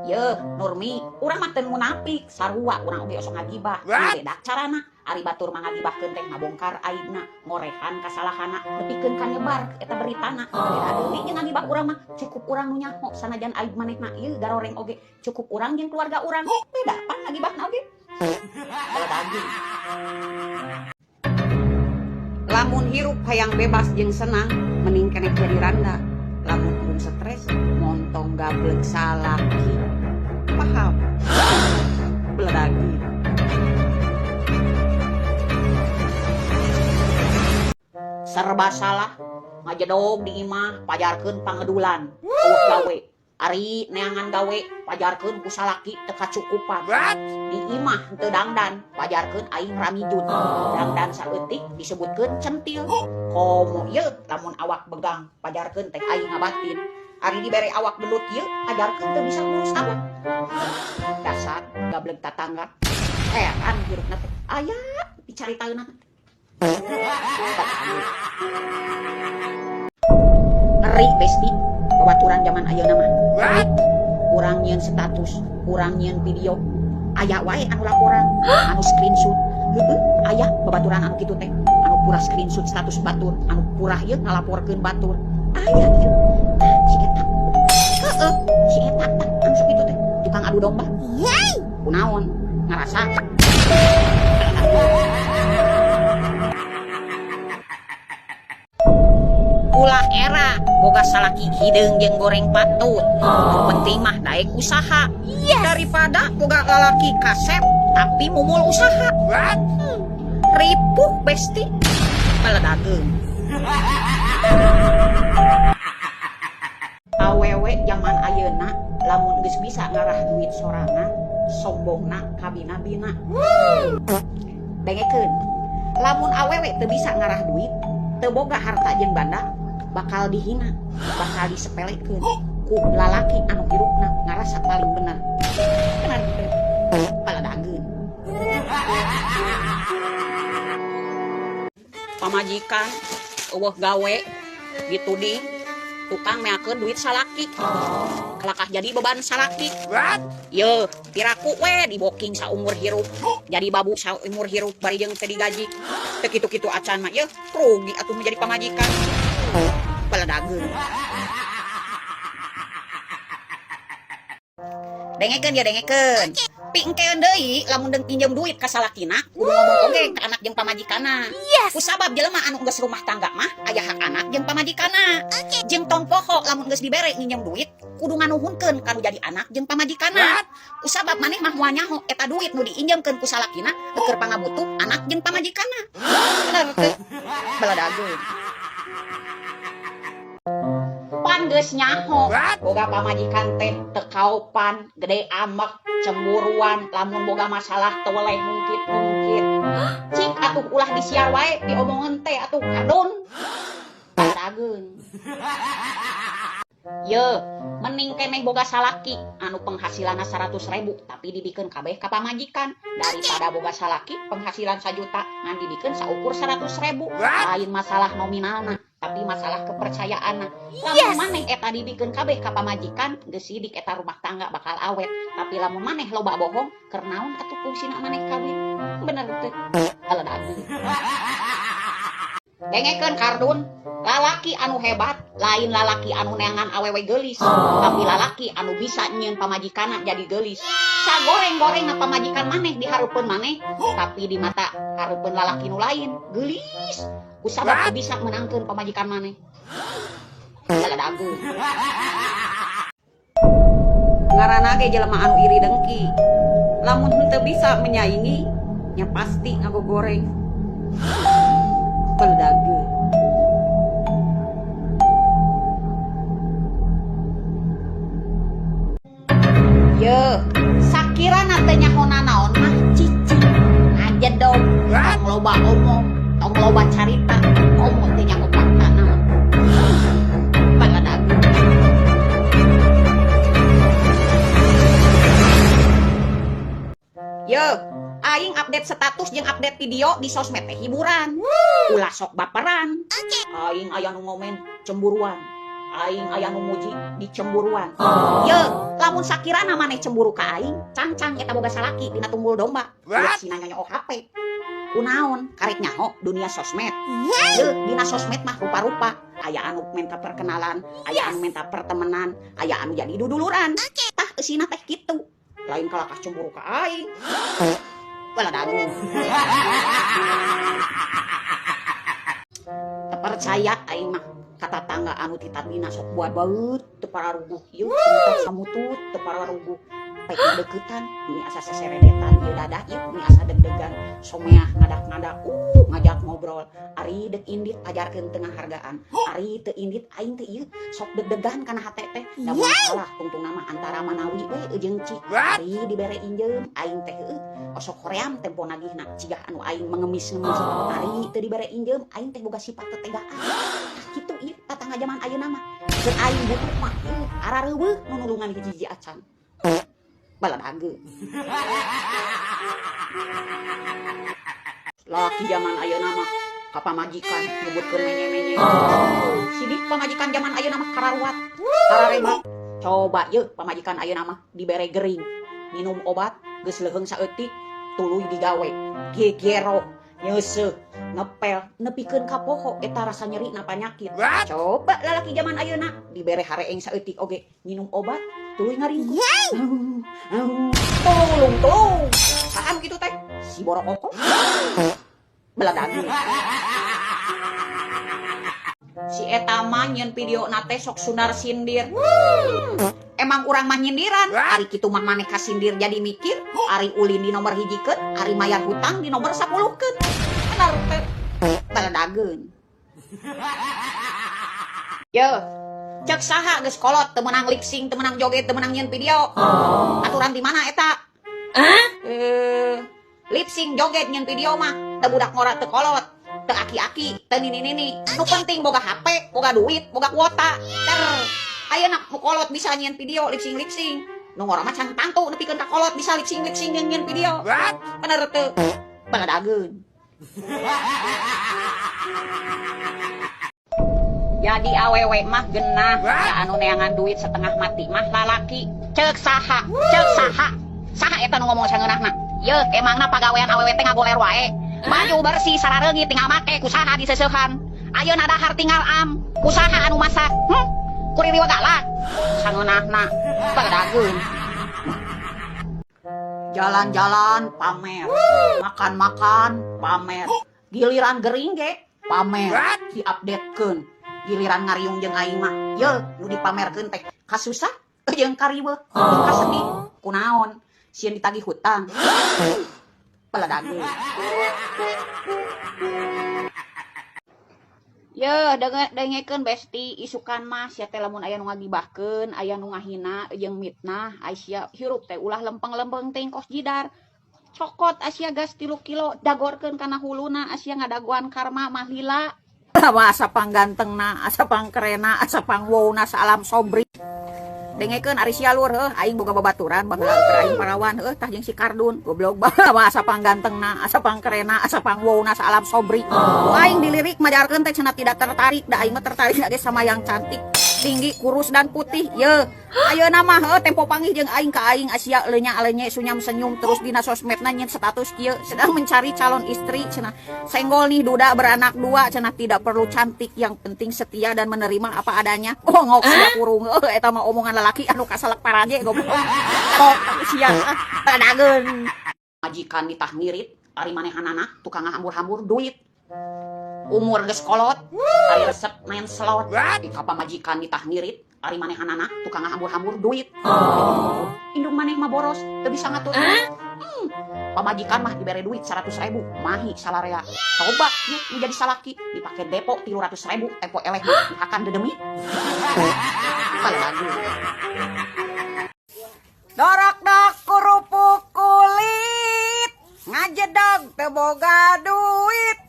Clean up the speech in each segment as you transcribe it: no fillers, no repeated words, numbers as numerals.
Yeuh, Nurmi, urang mah teu munafik, sarua urang oge osok ngagibah. What? Beda carana. Ari batur mah ngagibahkeun teh ngabongkar aibna, ngorehan kasalahana, nepikeun ka nyebar eta beritana. Beda deui jeung ngagibah urang mah, cukup urang nu nyaho sanajan aib manehna ieu garoreng oge, cukup urang jeung keluarga urang. Beda pan ngagibahna oge. Kalau daging. Lamun hirup hayang bebas jeung senang, mending keneh jadi randa. Lamun embung stres, montong gablek salaki. Paham? Beledagi. Serba salah, ngajedog di imah, pajarkeun pangedulan, eueuh gawe. Ari neangan gawe, pajarkeun ku salaki teu kacukupan. What? Di imah teu dangdan, pajarkeun aing ramijun. Dangdan saeutik disebutkeun centil. Komo ieu lamun awak begang, pajarkeun teh aing ngabatin. Ari dibere awak belut ieu, pajarkeun teu bisa ngurus awak. Dasar gablek tatangga. Heran hirupna teh. Aya dicaritaeunna teh. Ngeri besti babaturan zaman ayeuna mah. What? Urang nyieun status, urang nyieun video, aya wae anu laporan, anu screenshot. Heueuh, aya babaturan anu kitu teh, anu pura screenshot status batur, anu pura ieu ngalaporkeun batur. Aya ieu. Tah si eta. Heueuh, si eta tah anu sok kitu teh, tukang adu domba. Kunaon ngarasa. Ulah era boga salaki hideung jeung goreng patut. Nu penting mah daek usaha. Yes. Daripada boga lalaki kasep tapi mumul usaha. What? Ripuh besti. Baledageung. Awewe zaman ayeuna lamun geus bisa ngarah duit sorangan, sombongna kabina-bina. Dengekeun. Lamun awewe teu bisa ngarah duit, teu boga harta jeung banda, bakal dihina, bakal disepelekeun ku lalaki anu hirupna ngarasa paling bener. Bener teu? Baledageun. Pamajikan eueuh gawe dituding tukang meakeun duit salaki. Kalakah jadi beban salaki. What? Yeuh, piraku we diboking saumur hirup. Jadi babu saumur hirup bari jeung teu digaji. Teu kitu-kitu acan mah yeuh, rugi atuh menjadi pamajikan. Baledageun. Dengekeun ya dengekeun. Pingkeun deui lamun deung pinjem duit ka salakina, kudu ngomong oge ka anak jeung pamajikanna. Yes. Kusabab jelema anu geus rumah tangga mah aya hak anak jeung pamajikanna. Jeung tong poho lamun geus dibere nginjem duit, kudu nganuhunkeun ka nu jadi anak jeung pamajikanna. What? Kusabab maneh mah moal nyaho eta duit nu diinjemkeun ku salakina keur pangabutuh anak jeung pamajikanna. Bener teu? Baladageun. Pan geus nyaho. What? Boga pamajikan teh teu kaopan, gede amek, cemburuan, lamun boga masalah teu weleh ngungkit-ngungkit. Cik atuh ulah disiar wae diomongan teh atuh kadon. Dageun. Ye, mending keneh boga salaki anu penghasilanna 100.000 tapi dibikeun kabeh ka pamajikan daripada boga salaki penghasilan 1 juta ngan dibikeun saukur 100.000. What? Lain masalah nominalna, tapi masalah kepercayaanna. Lamun Yes. maneh eta dibikeun kabeh ka pamajikan, geus sidik eta rumah tangga bakal awet. Tapi lamun maneh loba bohong, keur naon atuh fungsina maneh kawin? Bener teu? Baledageun. Dengekeun kardun, lalaki anu hebat lain lalaki anu neangan awewe geulis, tapi lalaki anu bisa nyieun pamajikanna jadi geulis. Sagoreng-gorengna pamajikan maneh di hareupeun maneh, tapi di mata hareupeun lalaki nu lain geulis. Kusabab teu bisa meunangkeun pamajikan maneh. Baledageun. Ngaranna ge jelema anu iri dengki. Lamun henteu bisa menyaingi, nya pasti ngagogoreng. Baledageun. Yeuh, sakirana teu nyaho nanaon mah cicing, ngajedog, What? tong loba omong, tong loba carita, komo teu nyaho fakta naon. Baledageun. Yeuh, aing update status jeung update video di sosmed teh hiburan. Ulah sok baperan. Aing aya nu ngomen cemburuan. Aing aya nu muji dicemburuan. Ye, lamun sakirana maneh cemburu ka aing, cangcang eta boga salaki dina tunggul domba. Ulah sina nyonyoh HP. Kunaon karek nyaho dunia sosmed. Ye, dina sosmed mah rupa-rupa. Aya anu minta perkenalan, aya anu minta pertemanan, aya anu jadi duduluran. Tah eusina teh kitu. Lain kalakah cemburu ka aing. Baladagu. Teu percaya aing mah ka tatangga anu ti tadina sok buat baeut teu pararuguh ieu cenah samutut teu pararuguh. Pek deuketan meni asa seseredetan ieu dadah ieu meni asa deg-degan someah ngadak-ngadak ngajak ngobrol ari deuk indit ajarkeun teu ngahargaan ari teu indit aing teh ieu sok deg-degan kana hate teh da moal salah tungtungna mah antara manawi we jeung ci ari dibere injeum aing teh heueuh osok hoream tempo nagihna cigah anu aing mengemis-ngemis ari teu dibere injeum aing teh boga sifat tetegaan. Tah kitu ieu tatangga jaman ayeuna mah keur aing butuh mah ieu arareuweuh nu nulungan hiji-hiji acan. Baladageun. Laki jaman ayeuna mah ka pamajikan nyebutkeun menye-menye. Sidik pamajikan jaman ayeuna mah kararuat, kararebat. Coba yeuh pamajikan ayeuna mah dibere gering, minum obat geus leuheung saeutik tuluy digawe, gegero, nyeuseuh, ngepel, nepikeun ka poho eta rasa nyeri na panyakit. Coba lalaki jaman ayeuna dibere hareeng saeutik oge minum obat tuluy ngaringkuk. Tolong tolong. Saha nu kitu teh? Si borokoko. Beladagu. Si eta mah nyieun video na teh sok sundar sindir. Emang urang mah nyindiran. Ari kitu mah maneh kasindir jadi mikir, ari ulin di nomor hijikeun, ari mayar hutang di nomor 10-keun. Bener teh. Beladageun. Yeuh. Cek saha geus kolot teu meunang lip sync, teu meunang joget, teu meunang nyieun video. Aturan di mana eta? Lip sync joget nyieun video mah teu budak ngora teu kolot, teu aki-aki, teu nini-nini. Nu penting boga HP, boga duit, boga kuota. Ter ayeuna nu kolot bisa nyieun video lip sync lip sync. Nu ngora mah can tangtu nepikeun ka kolot bisa lip sync lip sync jeung nyieun video. Bener teu? Baladageun. Jadi awewe mah genah, da anu neangan duit setengah mati mah lalaki. Ceuk saha? Ceuk saha? Saha eta nu ngomong sangeunahna? Yeuh, emangna pagawean awewe teh ngagoler wae. Baju bersih sarareungit tinggal make ku saha diseseuhan. Ayeuna dahar tinggal am, ku saha anu masak? Kuririwa galak. Sangeunahna baladageun. Jalan-jalan pamer, makan-makan pamer, giliran gering ge pamer, diupdatekeun. Giliran ngariung jeung aing mah, yeuh nu dipamerkeun teh kasusah jeung kariweuh, jeung kasedih. Kunaon? Sieun ditagih hutang. Baladageun. Yeuh, dengekeun besti isukan mah sia teh lamun aya nu ngagibahkeun, aya nu ngahina jeung mitnah, ai sia hirup teh ulah lempeng-lempeng teuing kos jidar. Cokot asia gas 3 kilo dagorkeun kana huluna asia ngadagoan karma mah lila. Lama asa panggantengna, asa pangkerena, asa pangwowna saalam sobri. Dengekeun ari sia lur heuh aing boga babaturan baheula keur aing parawan heuh tah jeung si Kardun goblok baheula asa panggantengna, asa pangkerena, asa pangwowna saalam sobri. Ku aing dilirik majarkeun teh cenah tidak tertarik, da aing mah tertarik ge sama yang cantik, tinggi, kurus dan putih. Yeuh, ayeuna mah heuh tempo panggih jeung aing ka aing asia leunya alenye sunyam senyum terus dina sosmedna nyen status kieu sedang mencari calon istri cenah. Senggol nih duda beranak 2 cenah tidak perlu cantik yang penting setia dan menerima apa adanya. Bongok sia kurung heuh eta mah omongan lalaki anu kasalek paraje goblok. Tok sia badageun. Majikan ditah ngirit ari manehanana tukang ngahambur-hambur duit. Umur geus kolot, ari resep main slot. Di ka pamajikan ditah ngirit, ari manehanana tukang ngahambur-hambur duit. Indung maneh mah boros, teu bisa ngatur. Pamajikan mah dibere duit 100.000, mahi salarea. Coba yeuh nu jadi salaki dipake depo 300.000, tempo eleh mah dihakan dedemit. Balagu. Dorok-dok kerupuk kulit, ngajedog teu boga duit.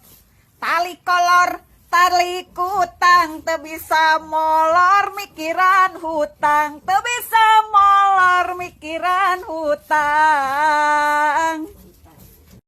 Tali kolor, tali kutang, teu bisa molor mikiran hutang, teu bisa molor mikiran hutang.